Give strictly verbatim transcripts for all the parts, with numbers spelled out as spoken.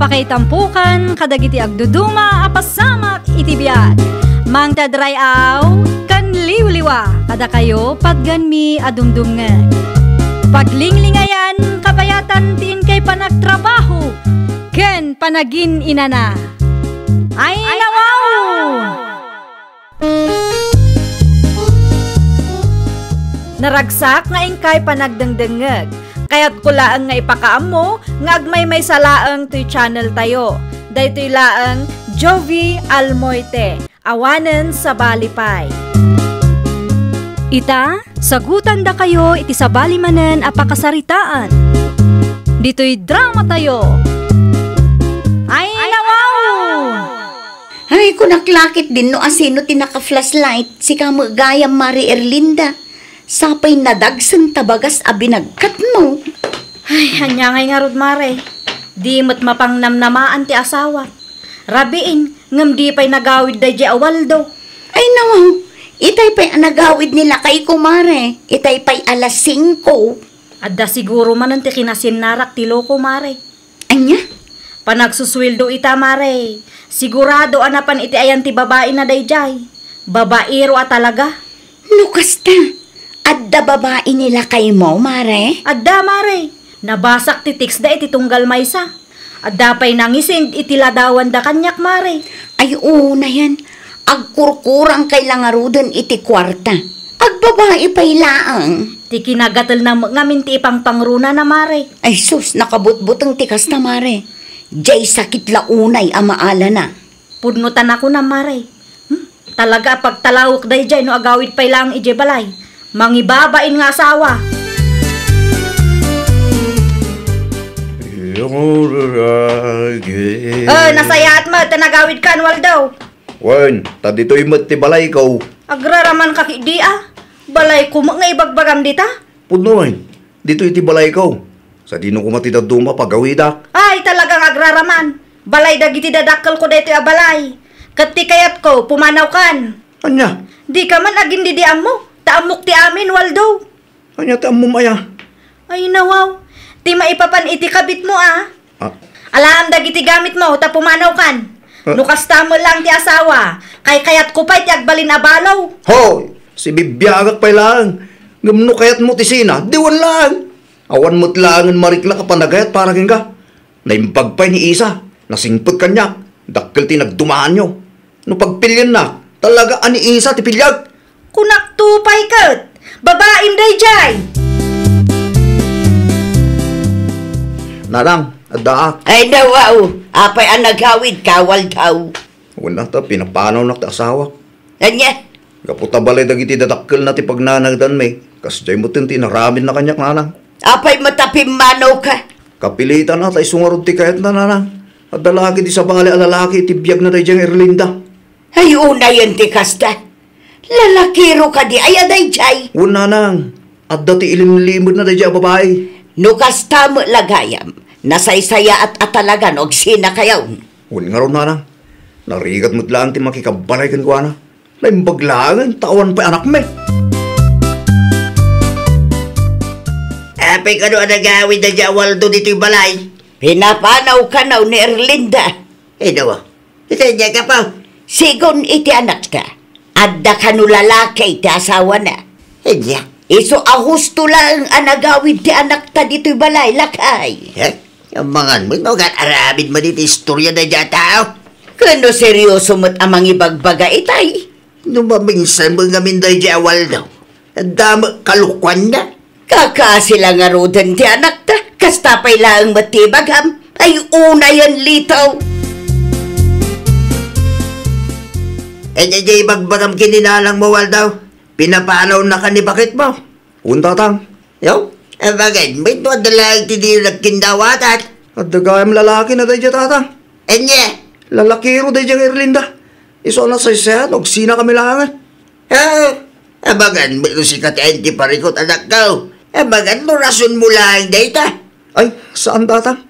Pakaitampokan kadagiti agduduma a pasamak iti biag. Mangted ray-aw ken liwliwa kadakayo patganmi a dumdumngeg. Paglinglingayan kabayatan ti inkay panagtrabaho ken panagin-inana. Ay, nawaw! Naragsak nga inkay panagdengdengngeg. Kayatko laeng nga ipakaammo nga agmaymaysa laeng toy channel tayo. Daytoy laeng Jovie Almoite, awanen sabali pay. Ita, sagutandakayo iti sabali manen a pakasaritaan. Ditoy drama tayo. Ay, nawaw! Ay, kunak la ketdin no asino ti naka-flashlight, sika met gayam, Mare Erlinda. Sapay nadagsen ta bagas a binagkatmo. Ay, ania ngay ngarud, Mare? Di met mapangnamnamaan ti asawak. Rabiin, ngem di pay nagawid daydiay a Waldo. Ay, nawaw. Itay pay a nagawid ni lakayko, Mare. Itay pay alas singko. Adda siguro manen ti kinasiennarak ti loko, Mare. Ania? Panagsusueldo ita, Mare. Sigurado a napan iti ayan ti babaina daydiay. Babaero a talaga. No kasta, adda babai ni lakaymo, Mare? Adda, Mare. Nabasak ti textda iti tunggal maysa. Adda pay nangisend iti ladawanda kaniak, Mare. Ay, unayen. Agkurkurangkay la ngaruden iti kuarta. Agbabai pay laeng. Ti kinagatelna met ngamin ti ipangpangrunana, Mare. Ay sus, nakabutbuteng ti kasta, Mare. Diay sakit la unay a maalana. Pudno ta nakunam, Mare. Hmm? Talaga a pagtalawek daydiay no agawid pay laeng idiay balay. Mangibabain nga asawa. Eh, nasayaat met ta nagawidkan, Waldo. Wen, ta ditoy met ti balayko. Agraramanka ketdi a. Balayko met nga ibagbagam dita. Pudno wen, ditoy ti balayko. Sadino koma ti dadduma pagawidak? Ay, talagang agraraman. Balay dagiti dadakkelko daytoy a balay. Ket ti kayatko, pumanawkan. Ania? Dika man agin-idi-ammo, ta ammok ti amin, Waldo. Ania ti ammom aya? Ay, nawaw. Ti maipapan iti kabitmo, a. Ah. Alaam dagiti gamitmo, ta pumanawkan. Ah. No kasta met laeng ti asawa, kaykayatko pay ti agbalin a balo. Hoy! Sibibiagak pay laeng. Ngem no kayatmo ti sina, diwen laeng. Awan met laengen mariklak a panagayat para kenka. Naimbag pay ni Isa, nasingpet kaniak, dakkel ti nagdumaanyo. No pagpiliennak, talaga a ni Isa ti piliak. Kunakto pay ket, babaim daydiay. Nanang, addaak. Ay, nawaw, apay a nagawidka, Waldo? Wen, ta pinapanawnak ti asawak. Ania? Gapu ta balay dagiti dadakkelna ti pagnanaedanmi, kasdiay metten ti inaramidna kaniak, nanang. Apay met a pimmanawka? Kapilitan a, ta isu ngarud ti kayatna, nanang. Adda la ketdi sabali a lalaki iti biagna daydiay nga Erlinda. Ay, unayen ti kasta. Lalakiro kadi aya daydiay? Wen, nanang. Adda ti ilimlimedna daydiay a babai. No kasta met la gayam, nasaysayaat a talaga no agsinakayo. Wen ngarud, nanang. Narigat met laeng ti makikabbalay kenkuana. Naimbag laengen ta awan pay anakmi. Apay kano a nagawid daydiay a Waldo ditoy balay? Pinapanawkanaw ni Erlinda. Ino? Iti ania, gapu? Sigun iti anakta, adda kano lalaki ti asawana. Ania? Isu a husto laeng a nagawid ti anakta ditoy balay, lakay. Eh? Amangan met no agar-aramid met iti istorya daydiay a tao. Ken no serioso met a mangibagbaga itay? No maminsan met ngamin daydiay a Waldo, adda met kalokuanna. Kakasi la ngaruden ti anakta, kasta pay laeng met ti ibagam. Ay, unayen, Lito. Eh, di, di ibagbagam ken ni nanangmo, Waldo. Pinapanawnaka ni baketmo. Wen, tatang. Yo, amangan met no adda laeng ti di nagkindawatan. Adda gayam lalaki na daydiay, tatang. Ania? Lalakiro daydiay nga Erlinda. Isu a nasaysayaat no agsinakami laengen. Ah, amangan met no sika ti ayan ti parikut, anakko. Amangan no rason mo laeng dayta. Ay, saan, tatang.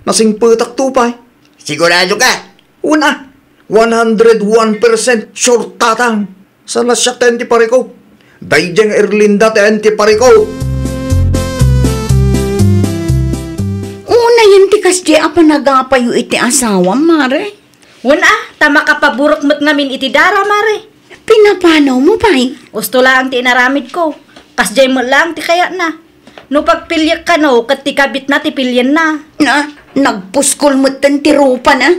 Nasingpetakto pay. Sigurado ka? Wen a, one hundred one percent sure, tatang. Saan a siak ti ayan ti parikut? Daydiay nga Erlinda ti ayan ti parikut. Una Ayan ti kasdiay a panagapayo iti asawam, Mare. Wen a, ta makapaburek met ngamin iti dara, Mare. Pinapanawmo pay? Usto laeng ti inaramidko. Kasdiay met laeng ti kayatna. No pagpiliek kano, ket ti kabitna ti pilienna. Na, nagpuskol metten ti rupana.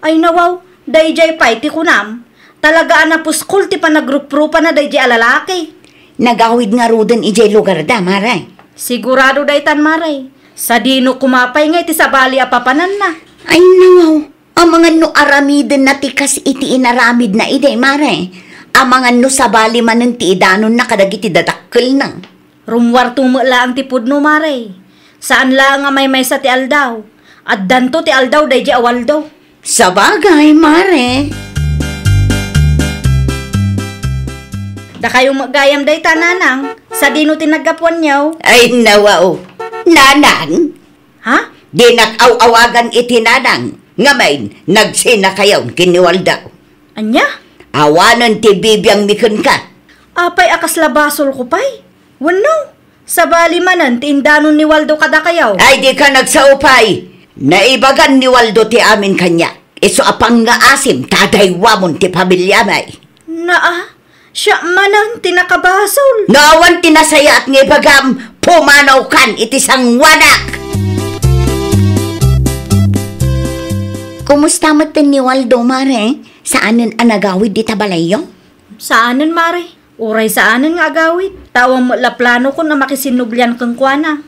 Ay nawaw, daydiay pay ti kunam. Talaga a napuskol ti panagruprupana daydiay a lalaki. Nagawid ngaruden idiay lugarda, Mare. Sigurado daytan, Mare. Sadino koma pay nga iti sabali a papananna? Ay nawaw, amangan no aramidenna ti kas iti inaramidna idi, Mare. Amangan no sabali manen ti idanonna kadagiti dadakkelna. Rummuarto met laeng ti pudno, Mare. Saan laeng a maymaysa ti aldaw. Addanto ti aldaw daydiay a Waldo. Sabagay, Mare. Dakayo met gayam dayta, Nanang. Sadino ti naggapuanyo? Ay, nawaw. Nanang? Ha? Dinak aw-awagan iti nanang. Ngamin, nagsinakayon ken ni Waldo. Ania? Awanen ti bibiangmi kenka. Apay a kasla basolko pay? Wenno, sabali manen ti indanon ni Waldo kadakayo? Ay, dika nagsao pay. Naibagan ni Waldo ti amin kaniak. Isu a pangngaasim ta adaywamon ti pamiliami. Naa, siak manen ti nakabasol. No awan ti nasayaat nga ibagam, pumanawkan iti sanguanak! Kumusta metten ni Waldo, Mare? Saanen a nagawid dita balayyo? Saanen, Mare. Uray saanen nga agawid. Ta awan met la planokon a makisinnublian kenkuana.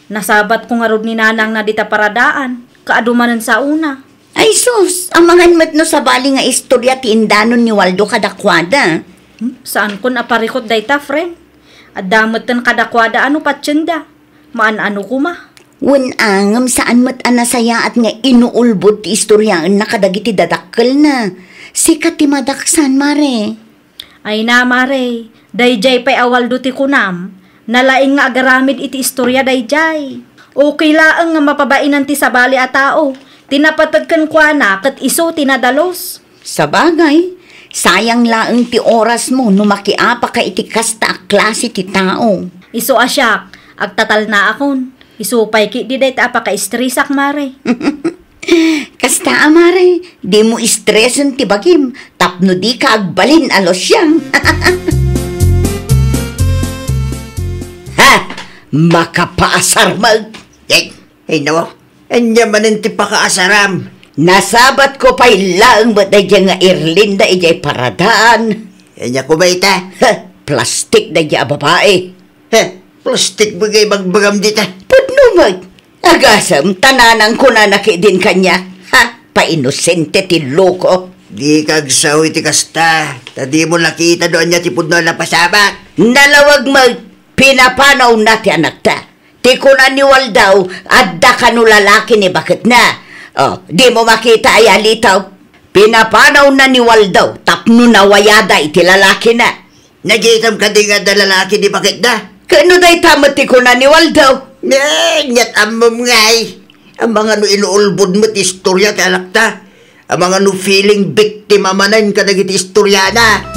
Nasabatko ngarud ni nanangna dita paradaan. Kaadu manen saona. Ay sus, amangan met no sabali nga istorya ti indanon ni Waldo kadakuada. Hmm? Saankon a parikut dayta, friend. Adda metten kadakuada a no patienda. Maan-ano koma. Wen a, ngem saan met a nasayaat nga inuulbod ti istoryaenna kadagiti dadakkelna. Sika ti madaksan, Mare. Ay na, Mare, daydiay pay a Waldo ti kunam. Nalaing nga agaramid iti istorya daydiay. Okay laeng nga mapabainan ti sabali a tao. Ti napateg kenkuana ket isu ti nadalus. Sabagay, sayang laeng ti orasmo no makiapaka iti kasta a klase ti tao. Isu a siak, agtatalnaakon. Isu pay ketdi dayta a pakaistresak, Mare. Kasta a, Mare, dimo istresen ti bagim tapno dika agbalin a lusiang. Ha! Makapaasar met! Ay, ay, nawa. Ania manen ti pakaasaram? Nasabatko pay laeng met daydiay nga Erlinda idiay paradaan. Ania koma ita? Ha! Plastik daydiay a babai. He, plastik met nga ibagbagam dita. Pudno met. Agasem, ta nanang kunana ketdin kaniak. Ha, painosente ti loko. Dika agsao iti kasta, ta dimo nakita no ania ti pudno a napasamak. Nalawag met, pinapanawna ti anakta. Ti kuna ni Waldo, adda kano lalaki ni baketna. O, dimo makita aya, Lito? Pinapanawna ni Waldo tapno nawayada iti lalakina. Nagitam kadi nga adda lalaki ni baketda? Ket no dayta met ti kuna ni Waldo? Ne, aniat ammom ngay. Amangan no inuulbod met ti istorya ti anakta. Amangan no feeling victim a manen kadagiti istoriana.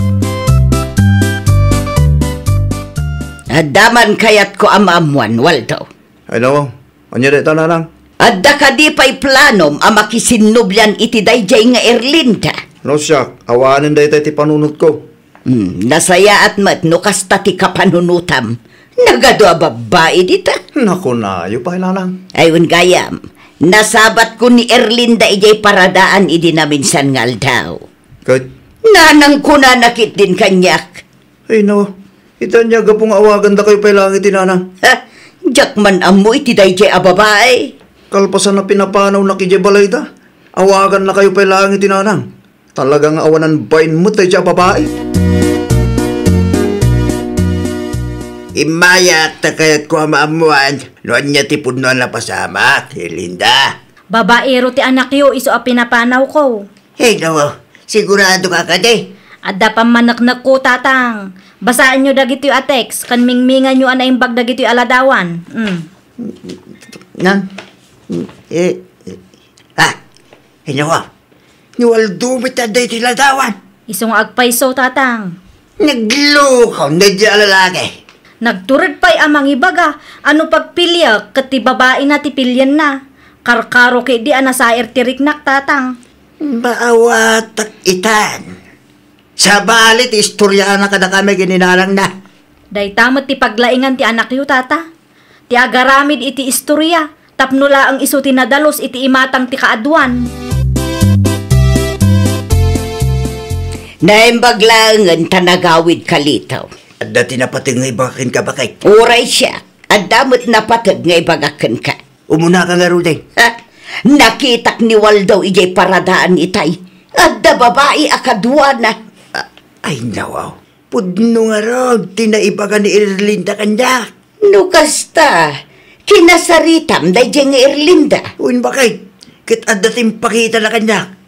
Adda man kayatko a maammuan, Waldo. Ay, nawa. Ania dayta, nanang? Adda kadi pay planom a makisinnublian iti daydiay nga Erlinda? No siak, awanen dayta ti panunotko. Hmm, nasayaat met no kasta ti kapanunotam. Nagadu a babbai dita. Nakunayo pay, nanang. Ay, wen gayam, nasabatko ni Erlinda idiay paradaan idi naminsan nga aldaw. Ket? Nanang kunana ketdin kaniak. Ay, no. Ita ania gapu nga awagandakayo pay laeng iti nanang? Ha? Diak man ammo iti daydiay a babai. Kalpasan a pinapanawnak idiay balayda, awagannakayo pay laeng iti nanang. Talaga nga awanan bain met daydiay a babai. Immayak ta kayatko a maammuan no ania ti pudno a napasamak, Erlinda. Babaero ti anakyo isu a pinapanawko. Hello, sigurado ka kadi? Adda pammaneknekko, Tatang. Basaenyo dagitoy a text ken mingminganyo a naimbag dagitoy a ladawan. Mm. Nang, eh, eh, ah, hello, ah. Ni Waldo met adda iti ladawan. Isu nga agpayso, Tatang. Naglukaw daydiay a lalaki. Nagtured pay a mangibaga a no pagpiliek ket ti babaina ti pilienna. Karkaro ketdi a nasair ti riknak, Tatang. Maawatak itan. Sabali ti istoriana kadakami ken ni nanangna. Dayta met ti paglaingan ti anakyo, Tata. Ti agaramid iti istoria, tapno laeng isu ti nadalus iti imatang ti kaaduan. Naimbag laengen ta nagawidka, Lito. Adda ti napateg nga ibaga kenka, baket? Uray siak, adda met napateg nga ibaga kenka. Umunaka ngaruden. Ha? Nakitak ni Waldo idiay paradaan itay. Adda babai a kaduana. A-, ay, nawaw. Pudno ngarud ti naibaga ni Erlinda kaniak. No kasta, kinasaritam daydiay nga Erlinda. Wen, baket, ket adda ti impakitana kaniak.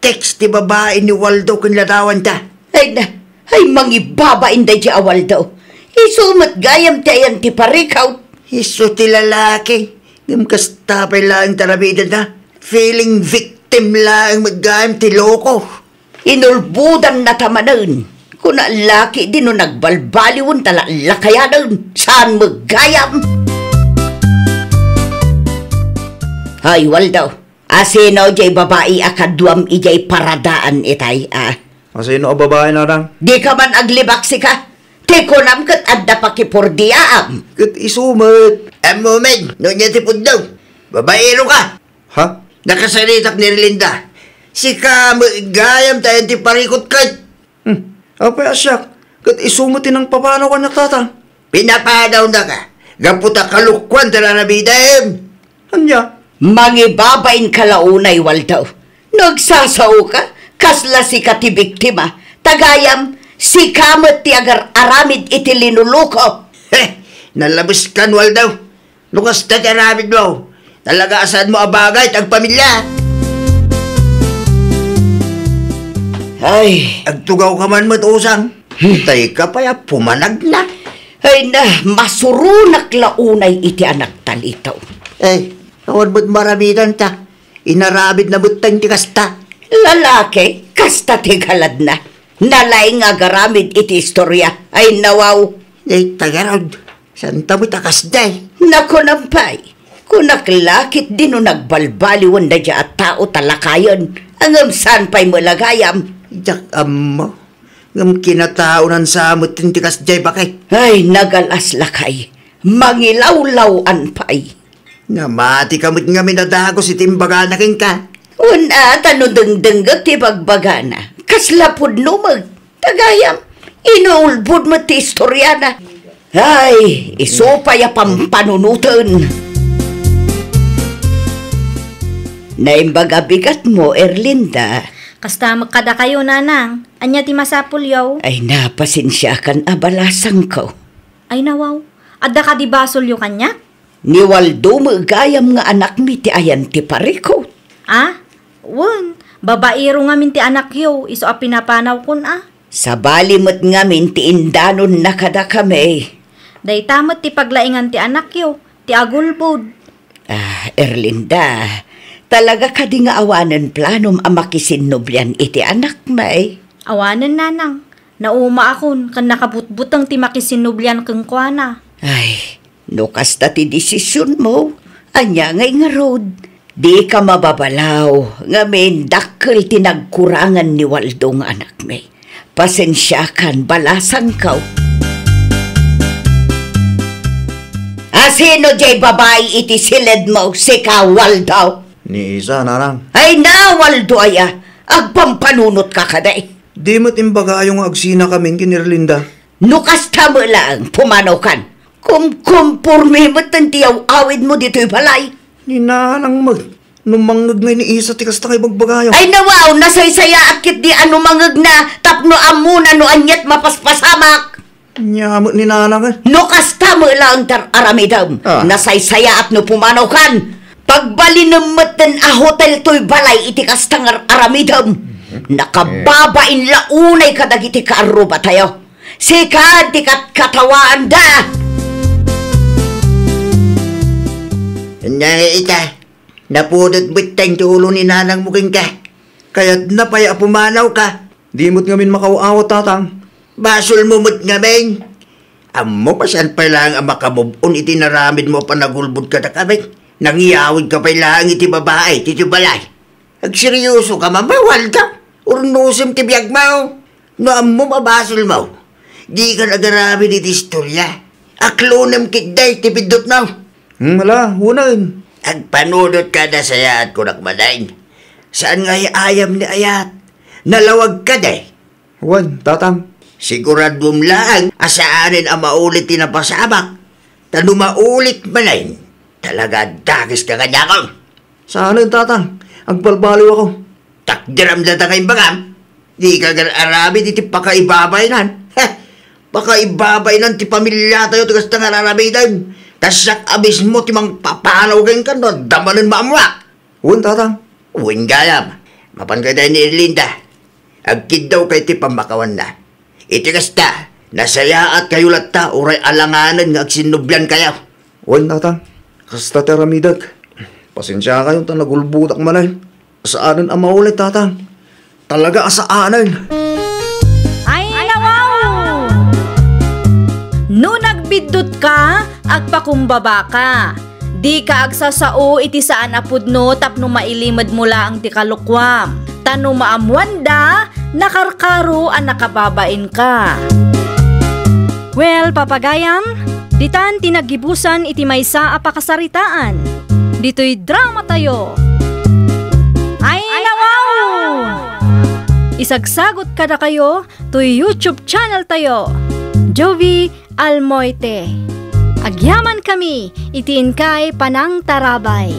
Text ti babai ni Waldo ken ladawanta. Ay na, ay, mangibabain daydiay a Waldo. Isu met gayam ti ayan ti parikut. Isu ti lalaki. Ngem kasta pay laeng ti aramidenda. Feeling victim laeng met gayam ti loko. Inulbodannata manen. Kuna la ketdi no nagbalbaliwen ta lakayanen. Saan met gayam? Ay, Waldo. Asino diay babai a kaduam idiay paradaan itay, a? Asino a babai, nanang? Dika man aglibak sika. Ti kunam ket adda pakipurdiaam. Ket isu met. Ammomin, no ania ti pudno. Babaero ka. Ha? Nakasaritak ni Erlinda. Sika met gayam ti ayan ti parikut ket. Hmm. Apay a siak, ket isu met ti nangpapanaw kaniak, Tatang. Pinapanawnaka gapu ta kalokuan ti aramidem. Ania? Mangibabainka la unay, Waldo. No agsasaoka, kasla sika ti biktima. Ta gayam, sika met ti agar-aramid iti linuloko. He, nalabeskan, Waldo. No kasta ti aramidmo, talaga a saanmo a bagay ti agpamilya. Ay. Agtugawka man met, usang. Hmm. Tay ka pay a pumanagna. Ay na, masuronak la unay iti anakta, Lito. Ay, awan met maramidanta. Inaramidna met ti kasta. Lalaki, kasta ti galadna. Nalaing nga agaramid iti istoria. Ay, nawaw. Ay, tagarod. Santa met a kasdiay. Nakunam pay, kunak la ketdi no nagbalbaliwen daydiay a tao ta lakayen, ngem saan pay met la gayam. Diak ammo. Ngem kinataonan sa met ti kasdiay, baket. Ay, nagalas lakay. Mangilawlaw-an pay. Namatika met ngamin a dagus iti imbagana kenka. Wen a, ta no dengdengngeg ti bagbagana, kasla pudno met. Ta gayam, inuulbod met ti istoriana. Ay, isu pay a pampanunoten. Naimbag a bigatmo, Erlinda. Kasta met kadakayo, nanang. Ania ti masapulyo? Ay, na, pasensiakan a balasangko. Ay, nawaw. Adda kadi basolyo kaniak? Ni Waldo met gayam nga anakmi ti ayan ti parikut. A? Wen, babaero ngamin ti anakyo, isu a pinapanawkon a. Sabali met ngamin ti indanonna kadakami. Dayta met ti paglaingan ti anakyo, ti agulbod. Ah, Erlinda, talaga kadi nga awanen planom a makisinnublian iti anakmi? Awanen, nanang. Naumaakon ken nakabutbuteng ti makisinnublian kenkuana. Ay, no kasta ti desisionmo, ania ngay ngarud? Dika mababalaw ngamin dakkel ti nagkurangan ni Waldo nga anakmi. Pasensiakan, balasangko. Asino diay babai iti siledmo, sika, Waldo? Ni Isa, nanang. Ay na, Waldo aya, agpampanunotka kadi. Di met imbagayo nga agsinakamin ken ni Erlinda. No kasta met laeng, pumanawkan. Kumkumporme metten ti yaw-awidmo ditoy balay. Ni nanang met, no mangngeg ngay ni Isa ti kasta nga ibagbagayo. Ay, nawaw, nasaysayaat ketdi a no mangngegna tapno ammona no aniat mapaspasamak. Ania met ni nanang, eh. No kasta met laeng ti ar-aramidem, ah, nasaysayaat no pumanawkan. Pagbalinem metten a hotel toy balay iti kasta nga ar-aramidem. Mhm. Nakababain la unay kadagiti kaarrubatayo. Sika ti katkatawaanda. Ania nga ita, napudot metten ti ulo ni nanangmo kenka. Kayatna pay a pumanawka. Di met ngamin makaaw-awat, Tatang. Basolmo met ngamin. Ammom a saan pay laeng a makamove-on iti inaramidmo a panagulbod kadakami. Nangyawidka pay laeng iti babai iti balay. Agseryosoka, mamawalka. Urnosem ti biagmo. No ammom a basolmo, dika nagaramid iti istoria. Aklonem ketdi ti biddutmo. Hmm, ala, unaen. Agpanunot kada sayaat kunak manen. Saan nga ay-ayam ni ayat. Nalawag kadi. Wen, tatang. Siguraduem laeng a saanen a maulit ti napasamak. Ta no maulit manen, talaga dagiska kaniakon. Saanen, tatang. Agbalbaliw ako. Takderam data nga imbagam. Dika gar-aramid iti pakaibabainan. Heh! Pakaibabainan ti pamiliatayo ti kasta nga ar-aramidem. Ta siak a mismo ti mangpapanaw kenka no adda manen maammoak. Wen, tatang. Wen gayam. Mapanka dayta ni Erlinda. Agkiddawka iti pammakawanna. Iti kasta, nasayaatkayo latta uray alanganen nga agsinnubliankayo. Wen, tatang. Kasta ti aramidek. Pasensiakayo ta nagulbodak manen. Saanen a maulit, tatang. Talaga a saanen. Ay, nawaw! No nagbiddut ka, agpakumbaba ka. Dika agsasao iti saan a pudno tapno mailimedmo laeng ti kalokuam. Ta no maammoanda, nakarkaro a nakababain ka. Well, papagayam, ditan ti naggibusan iti maysa a pakasaritaan. Ditoy drama tayo. Ay, nawaw! Isagsagot kadakayo toy YouTube channel tayo, Jovi Almoite. Agyaman kami iti inkay panangtarabay.